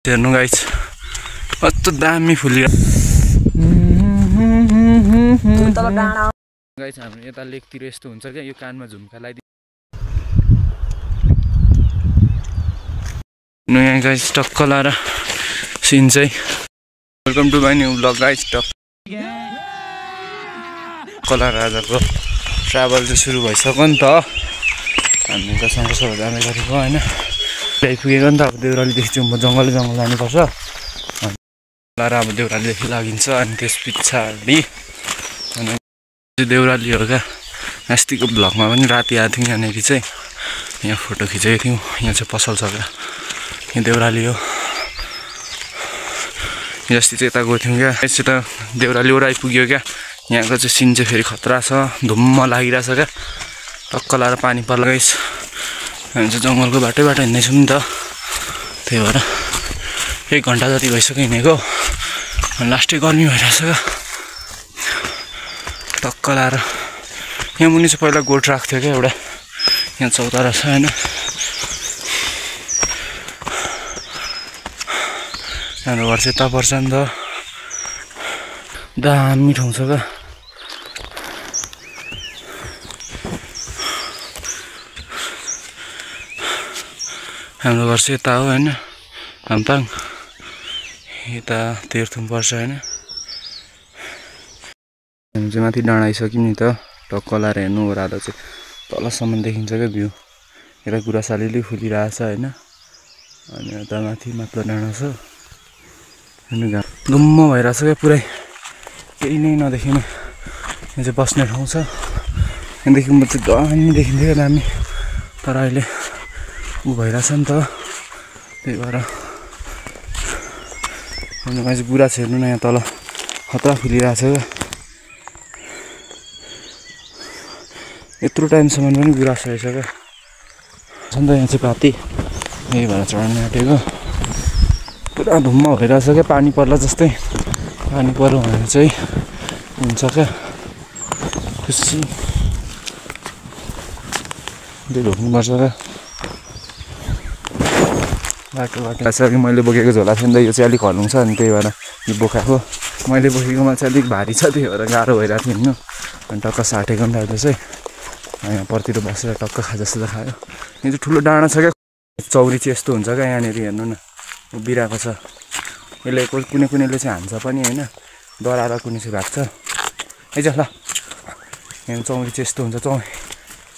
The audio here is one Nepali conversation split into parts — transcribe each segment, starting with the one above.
हेर्नु गाइस कस्तो दामी फुलियो गाइस हाम्रो यता लेकतिर यस्तो हुन्छ क्या यो कानमा झुम्का लगाइदिनु नयाँ गाइस टक्क लाएर सिन चाहिँ welcome to my new vlog guys टक्क लाएर आजको ट्राभल चाहिँ सुरु भइसक्यो नि त हामी त सँगसँगै जाँदै गरेको होइन आइपुगेको नि त अब देउरालीदेखि चाहिँ म जङ्गल जानुपर्छ लाएर अब देउरालीदेखि लागिन्छ अनि त्यस पछाडि अनि देउराली हो क्या अस्तिको ब्लगमा पनि राति आएको थियौँ यहाँनिर चाहिँ यहाँ फोटो खिचेको थियौँ यहाँ चाहिँ पसल छ क्या यहाँ देउराली हो अस्ति चाहिँ यता गएको थियौँ क्या यसो त देउराली ओर आइपुग्यो क्या यहाँको चाहिँ सिन चाहिँ फेरि खतरा छ धुम्म लागिरहेछ क्या टक्क लाएर पानी पर्ला गाइस हामी चाहिँ जङ्गलको बाटै हिँड्दैछौँ नि त त्यही भएर 1 घन्टा जति भइसक्यो हिँडेको लास्टै गर्मी भइरहेछ क्या टक्क लाएर यहाँ मुनि चाहिँ पहिला गोठ राख्थ्यो क्या एउटा यहाँ चौतारा छ होइन हाम्रो घर चाहिँ यता पर्छ नि त दामी ठाउँ छ क्या हाम्रो घर चाहिँ यता हो होइन हामताङ यता तेह्रथुम पर्छ होइन हामी चाहिँ माथि डाँडा आइसक्यौँ नि त टक्क लाएर हेर्नु ओह्रालो चाहिँ तलसम्म देखिन्छ क्या भ्यू यता गुराँस अलिअलि फुलिरहेछ होइन अनि यता माथि माथिल्लो डाँडा छ अनि गुम्म भइरहेछ क्या पुरै केही नै नदेखिने यहाँ चाहिँ बस्ने ठाउँ छ यहाँदेखि म चाहिँ दामी देखिन्थ्यो दामी तर अहिले ऊ भइरहेछ नि त त्यही भएर अनि चाहिँ गुराँस हेर्नु न यहाँ तल खतरा फुलिरहेछ क्या यत्रो टाइमसम्म पनि गुराँस रहेछ क्या छ नि त यहाँ चाहिँ पाती यही भएर चढ्नु आँटेको पुरा धुम्म भइरहेछ क्या पानी पर्ला जस्तै पानी पर्यो भने चाहिँ हुन्छ क्या खुसी त्यो ढोक्नुपर्छ क्या बाटो अघि मैले बोकेको झोला थियो नि त यो चाहिँ अलिक हल्लुङ छ अनि त्यही भएर यो बोकाएको मैले बोकेकोमा चाहिँ अलिक भारी छ त्यही भएर गाह्रो भइरहेको थियो हिँड्नु अनि टक्क साटेको नि त चाहिँ यहाँ परतिर बसेर टक्क जस्तो खायो यहाँ चाहिँ ठुलो डाँडा छ क्या चौरी चाहिँ यस्तो हुन्छ क्या यहाँनिर हेर्नु न उभिरहेको छ यसले कुनैले चाहिँ हान्छ पनि होइन डराएर कुनै चाहिँ भाग्छ है ल यहाँ चौरी चाहिँ यस्तो हुन्छ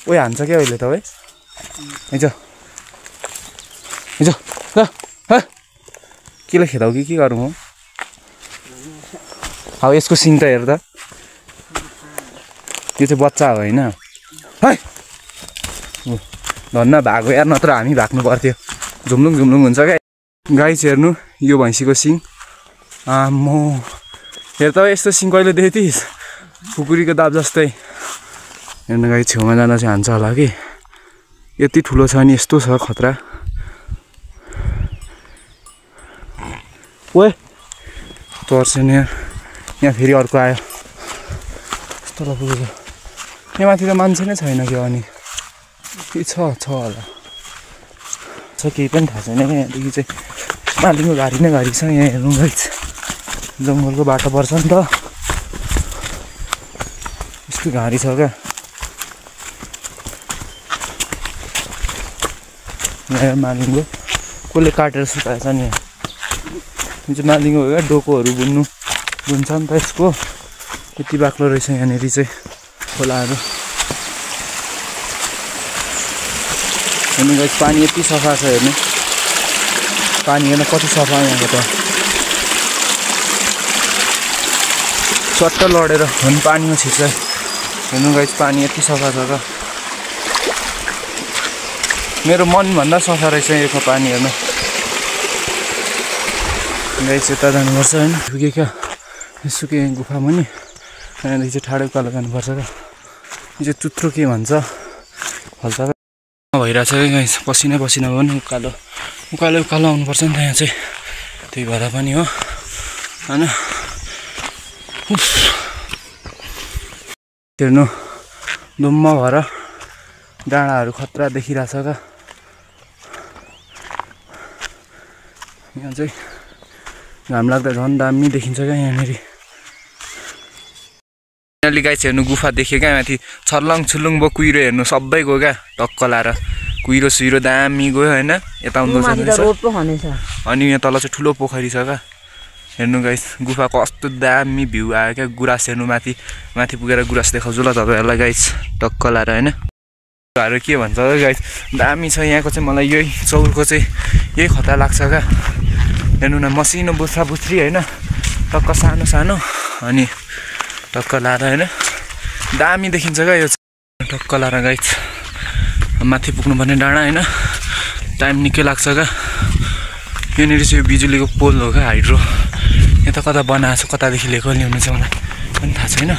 ओइ हान्छ क्या अहिले त है ल केलाई खेदाउ कि के गरौँ हो अब यसको सिङ त हेर्दा यो चाहिँ बच्चा हो होइन है धन्न भागो यार नत्र हामी भाग्नु पर्थ्यो झुम्लुङ हुन्छ क्या गाई चाहिँ हेर्नु यो भैँसीको सिङ आम्मो हेर त यस्तो सिङ कहिले देखेको थिइस् खुकुरीको दाब जस्तै हेर्नु गाई छेउमा जाँदा चाहिँ हान्छ होला कि यति ठुलो छ नि यस्तो छ खतरा ओए तर्सेन यहाँ फेरि अर्को आयो यस्तो पुगेको यहाँ माथि त मान्छे नै छैन क्या अनि के छ होला केही पनि थाहा छैन क्या यहाँदेखि चाहिँ मालिकको गाडी नै गाडी छ यहाँ हेर्नु गाइस जङ्गलको बाटो पर्छ नि त यस्तो गाडी छ क्या यहाँ मालिकको कसले काटेर सुकाएछ नि यहाँ यो चाहिँ मालिकको हो क्या डोकोहरू बुन्छ नि त यसको यति बाक्लो रहेछ यहाँनिर चाहिँ खोलाहरू हेर्नु गाइस पानी यति सफा छ हेर्नु पानी हेर्नु कति सफा यहाँको त चट्ट लडेर झन् पानीमा छिर्छ हेर्नु गाइस पानी यति सफा छ त मेरो मनभन्दा सफा रहेछ यहाँको पानी हेर्नु गाइस यता जानुपर्छ होइन पुगे क्या सुके गुफा मुनि यहाँदेखि चाहिँ ठाडो उकालो जानुपर्छ क्या यो चाहिँ चुत्रो के भन्छ फल्छ भइरहेछ क्या गाइस पसिना भयो नि उकालो आउनुपर्छ नि त यहाँ चाहिँ त्यही भएर पनि हो होइन हेर्नु धुम्म भएर डाँडाहरू खतरा देखिरहेछ क्या यहाँ चाहिँ घाम लाग्दा झन् दामी देखिन्छ क्या यहाँनिर। यहाँले गाइस हेर्नु गुफा देख्यो क्या माथि छर्लङ छुलुङ बो कुहिरो हेर्नु सबै गयो क्या टक्क लाएर कुहिरो सुहिरो दामी गयो होइन। यता अनि यहाँ तल चाहिँ ठुलो पोखरी छ क्या हेर्नु गाइस। गुफा कस्तो दामी भ्यू आयो क्या गुराँस हेर्नु माथि माथि पुगेर गुराँस देखाउँछु ल तपाईँहरूलाई गाइस टक्क लाएर होइन। हरू के भन्छ गाइस दामी छ यहाँको चाहिँ मलाई यही चौरको चाहिँ यही खतरा लाग्छ क्या हेर्नु न मसिनो बुथ्रा बुथ्री होइन टक्क सानो सानो अनि टक्क लाएर होइन दामी देखिन्छ क्या यो टक्क लाएर गाइस। माथि पुग्नुपर्ने डाँडा होइन टाइम निकै लाग्छ क्या। यहाँनिर चाहिँ यो बिजुलीको पोल हो क्या हाइड्रो यता कता बनाएको छ कतादेखि लिएको ल्याउनु चाहिँ मलाई पनि थाहा छैन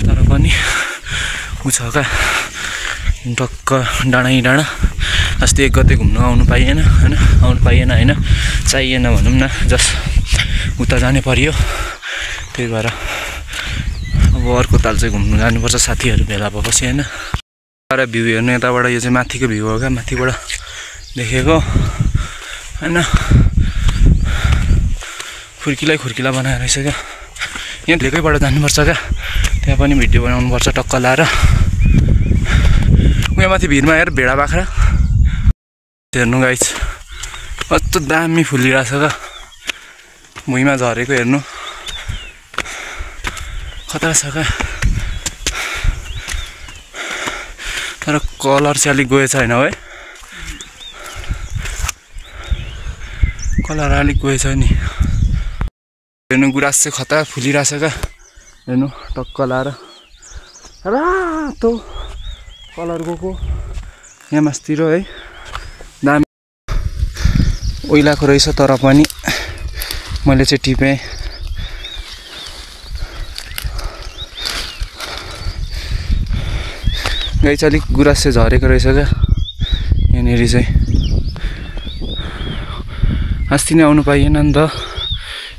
तर पनि उ छ क्या टक्क डाँडै डाँडा। अस्ति 1 गते घुम्नु आउनु पाइएन होइन आउनु पाइएन होइन चाहिएन भनौँ न जस्ट उता जाने परियो त्यही भएर अब अर्को ताल चाहिँ घुम्नु जानुपर्छ साथीहरू भेला भएपछि होइन। तर भ्यू हेर्नु यताबाट यो चाहिँ माथिको भ्यू हो क्या माथिबाट देखेको होइन खुर्किला बनाएर रहेछ क्या। यहाँ धेकैबाट जानुपर्छ क्या त्यहाँ पनि भिडियो बनाउनुपर्छ टक्क लाएर। उहाँ माथि भिरमा हेर भेडा बाख्रा हेर्नु गाइस कस्तो दामी फुलिरहेछ क्या भुइँमा झरेको हेर्नु खतरा छ क्या। तर कलर चाहिँ अलिक गएछ होइन है कलर अलिक गएछ नि हेर्नु गुराँस चाहिँ खतरा फुलिरहेछ क्या हेर्नु टक्क लाएर रातो कलर गएको यहाँ मासतिर है दामी ओइलाको रहेछ तर पनि मैले चाहिँ टिपेँ। गाई चाहिँ अलिक गुराँस चाहिँ झरेको रहेछ क्या यहाँनिर चाहिँ अस्ति नै आउनु पाइएन नि त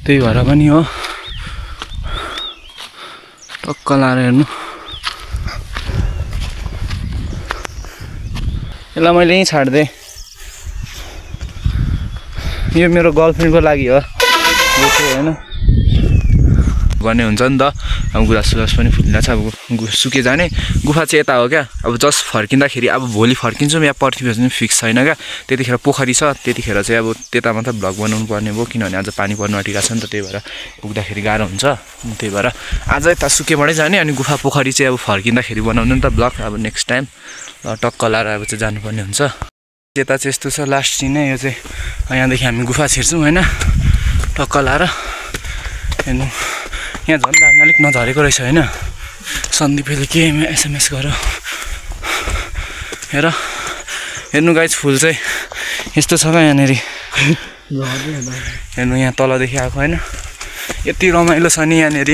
त्यही भएर पनि हो टक्क लाएर हेर्नु। यसलाई मैले यहीँ छाडिदिएँ यो मेरो गर्लफ्रेन्डको लागि हो यो चाहिँ होइन गर्ने हुन्छ नि त अब गुराँस सुराँस पनि फुलिरहेको छ अब सुके जाने गुफा चाहिँ यता हो क्या। अब जस्ट फर्किँदाखेरि अब भोलि फर्किन्छौँ या पर्सि पनि फिक्स छैन क्या त्यतिखेर पोखरी छ त्यतिखेर चाहिँ अब त्यता मात्र भ्लग बनाउनु पर्ने भयो किनभने आज पानी पर्नु आँटिरहेको छ नि त त्यही भएर पुग्दाखेरि गाह्रो हुन्छ त्यही भएर आज यता सुकेबाटै जाने अनि गुफा पोखरी चाहिँ अब फर्किँदाखेरि बनाउनु नि त ब्लग अब नेक्स्ट टाइम टक्क लाएर अब चाहिँ जानुपर्ने हुन्छ। यता चाहिँ यस्तो छ लास्ट सिन नै यो चाहिँ यहाँदेखि हामी गुफा छिर्छौँ होइन टक्क लाएर हेर्नु यहाँ झन् दामी अलिक नझरेको रहेछ होइन। सन्दीपले के एसएमएस गर हेर हेर्नु गाइस फुल चाहिँ यस्तो छ क्या यहाँनिर हेर्नु यहाँ तलदेखि आएको होइन यति रमाइलो छ नि यहाँनिर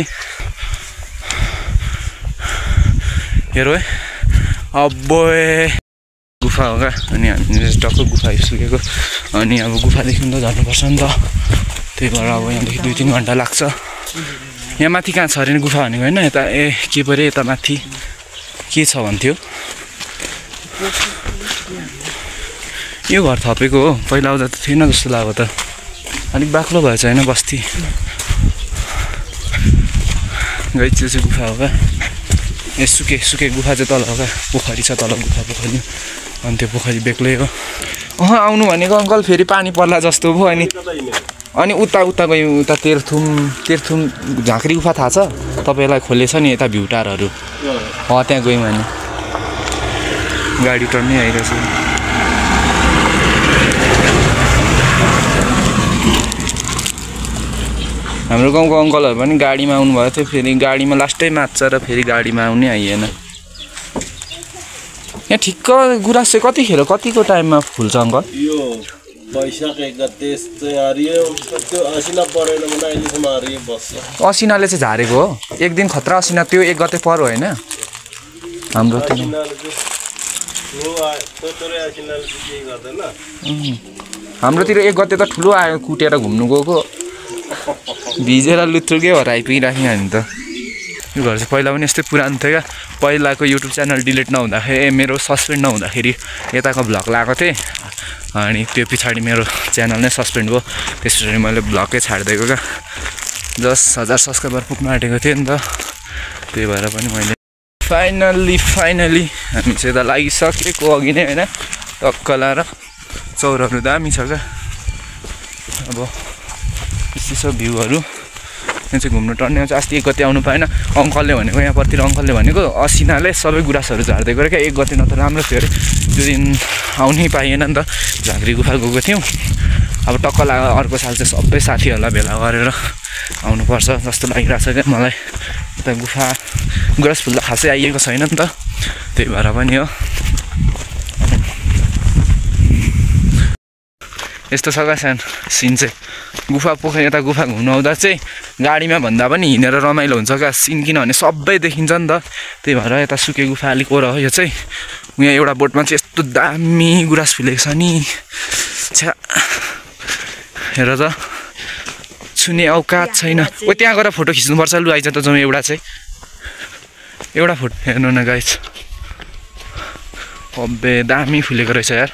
हेर है अब गुफा हो क्या अनि हामी टक्क गुफा आइसकेको अनि अब गुफादेखि त जानुपर्छ नि त त्यही भएर अब यहाँदेखि 2-3 घन्टा लाग्छ। यहाँ माथि कहाँ छ अरे गुफा भनेको होइन यता ए के पऱ्यो यता माथि के छ भन्थ्यो यो घर थपेको हो पहिला आउँदा त थिएन जस्तो लाग्यो त अलिक बाक्लो भएछ होइन बस्ती गई त्यो चाहिँ गुफा हो क्या। ए सुके गुफा चाहिँ तल हो क्या पोखरी छ तल गुफा पोखरी अनि त्यो पोखरी बेग्लै हो। आउनु भनेको अङ्कल फेरि पानी पर्ला जस्तो भयो अनि उता गयो उता तेर्थुम झाँक्री गुफा थाहा छ तपाईँलाई खोलेछ नि यता भ्यू टारहरू त्यहाँ गयौँ भने गाडी टर्नै आइरहेछ। हाम्रो गाउँको अङ्कलहरू पनि गाडीमा आउनुभएको थियो फेरि गाडीमा लास्टै मात्छ र फेरि गाडीमा आउनै आइएन। यहाँ ठिक्क गुराँस चाहिँ कतिखेर कतिको टाइममा फुल्छ अङ्कल? वैशाख 1 गते हरियो त्यो असिना परेन भने अहिलेसम्म हरियो बस्छ। असिनाले चाहिँ झारेको हो एक दिन खतरा असिना त्यो 1 गते पर्यो होइन हाम्रो हाम्रोतिर 1 गते त ठुलो आयो कुटेर घुम्नु गएको भिजेर लुत्रुकै भएर आइपुगिराख्यो हामी त। यो घर चाहिँ पहिला पनि यस्तै पुरानो थियो क्या पहिलाको युट्युब च्यानल डिलिट नहुँदाखेरि मेरो सस्पेन्ड नहुँदाखेरि यताको भ्लग लगाएको थिएँ अनि त्यो पछाडि मेरो च्यानल नै सस्पेन्ड भयो त्यसरी मैले भ्लगै छाडिदिएको क्या 10,000 सब्सक्राइबर पुग्न आँटेको थिएँ नि त त्यही भएर पनि मैले फाइनल्ली हामी चाहिँ यता लागिसकेको अघि नै होइन टक्क लाएर चौरहरू दामी छ क्या अब यस्तै छ भ्यूहरू यहाँ चाहिँ घुम्नु टर्ने चाहिँ अस्ति 1 गते आउनु पाएन अङ्कलले भनेको यहाँपट्टि अङ्कलले भनेको असिनाले सबै गुराँसहरू झार्दिएको अरे क्या 1 गते न त राम्रो थियो अरे त्यो दिन आउनै पाइएन नि त झाँक्री गुफा गएको थियौँ अब टक्क लाग्यो अर्को साल चाहिँ सबै साथीहरूलाई भेला गरेर आउनुपर्छ जस्तो लागिरहेको छ क्या मलाई यता गुफा गुराँस फुल त खासै आइएको छैन नि त त्यही भएर पनि हो यस्तो छ क्या सानो सिन चाहिँ गुफा पोखरी यता गुफा घुम्नु आउँदा चाहिँ गाडीमा भन्दा पनि हिँडेर रमाइलो हुन्छ क्या सिन किनभने सबै देखिन्छ नि त त्यही भएर यता सुके गुफा अलिक ओर हो यो चाहिँ यहाँ एउटा बोटमा चाहिँ यस्तो दामी गुराँस फुलेको छ नि छ्या हेर त छुने औकात छैन ओ त्यहाँ गएर फोटो खिच्नुपर्छ लु आइज त जाउँ एउटा चाहिँ एउटा फोटो हेर्नु न गाइस अबे दामी फुलेको रहेछ यार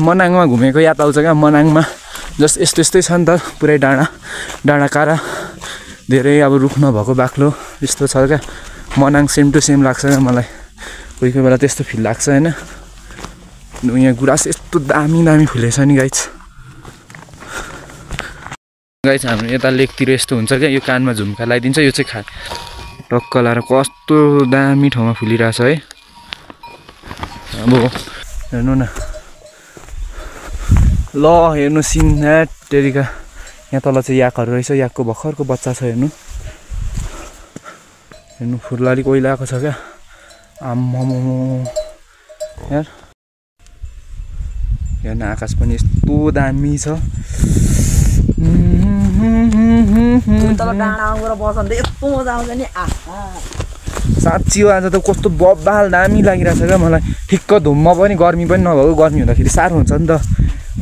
मनाङमा घुमेको याद आउँछ क्या मनाङमा जस्ट यस्तै छ नि त पुरै डाँडा काँडा धेरै अब रुख नभएको बाक्लो यस्तो छ क्या मनाङ सेम टु सेम लाग्छ क्या मलाई कोही बेला त्यस्तो फिल लाग्छ होइन यहाँ गुराँस यस्तो दामी फुलेछ नि गाइस हाम्रो यता लेकतिर यस्तो हुन्छ क्या यो कानमा झुम्का लगाइदिन्छ यो चाहिँ टक्क लाएर कस्तो दामी ठाउँमा फुलिरहेछ है अब हेर्नु न ल हेर्नु सिन टेरिका यहाँ तल चाहिँ याकहरू रहेछ याकको भर्खरको बच्चा छ हेर्नु फुल अलिक ओइलाएको छ क्या आम्मामो यार हेर्नु आकाश पनि यस्तो दामी छ साँच्ची हो आज त कस्तो बब्बाल दामी लागिरहेछ क्या मलाई ठिक्क धुम्म पनि गर्मी पनि नभएको गर्मी हुँदाखेरि साह्रो हुन्छ नि त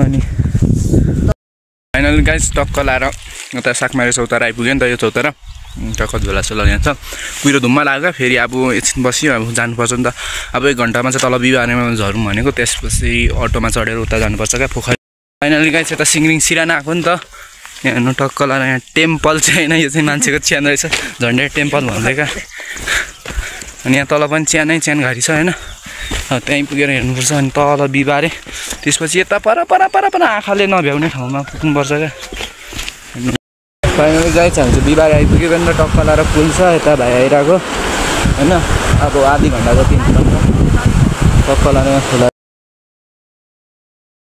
अनि फाइनली गाइस टक्क लाएर उता सागमारी चौतारा आइपुग्यो नि त यो चौतारा टक्क झोला सोला यहाँ छ कुहिरो धुम्म लाग्यो फेरि अब एकछिन बस्यो अब जानुपर्छ नि त अब 1 घन्टामा चाहिँ तल बिहिबारेमा झरौँ भनेको त्यसपछि अटोमा चढेर उता जानुपर्छ क्या पोखरी फाइनली गाइस यता सिङरिङ सिराना आएको नि त यहाँ हेर्नु टक्क लाएर यहाँ टेम्पल चाहिँ होइन यो चाहिँ मान्छेको च्यान रहेछ झन्डै टेम्पल भन्दै क्या अनि यहाँ तल पनि च्यान घारी छ होइन त्यहीँ पुगेर हेर्नुपर्छ अनि तल बिहिबारे त्यसपछि यता पर आँखाले नभ्याउने ठाउँमा पुग्नुपर्छ क्या फाइनली गाइस हामी चाहिँ बिहिबारे आइपुग्यो भने टक्क लाएर पुल छ यता भाइ आइरहेको होइन अब आधी घन्टा जति टक्क लाएर खोला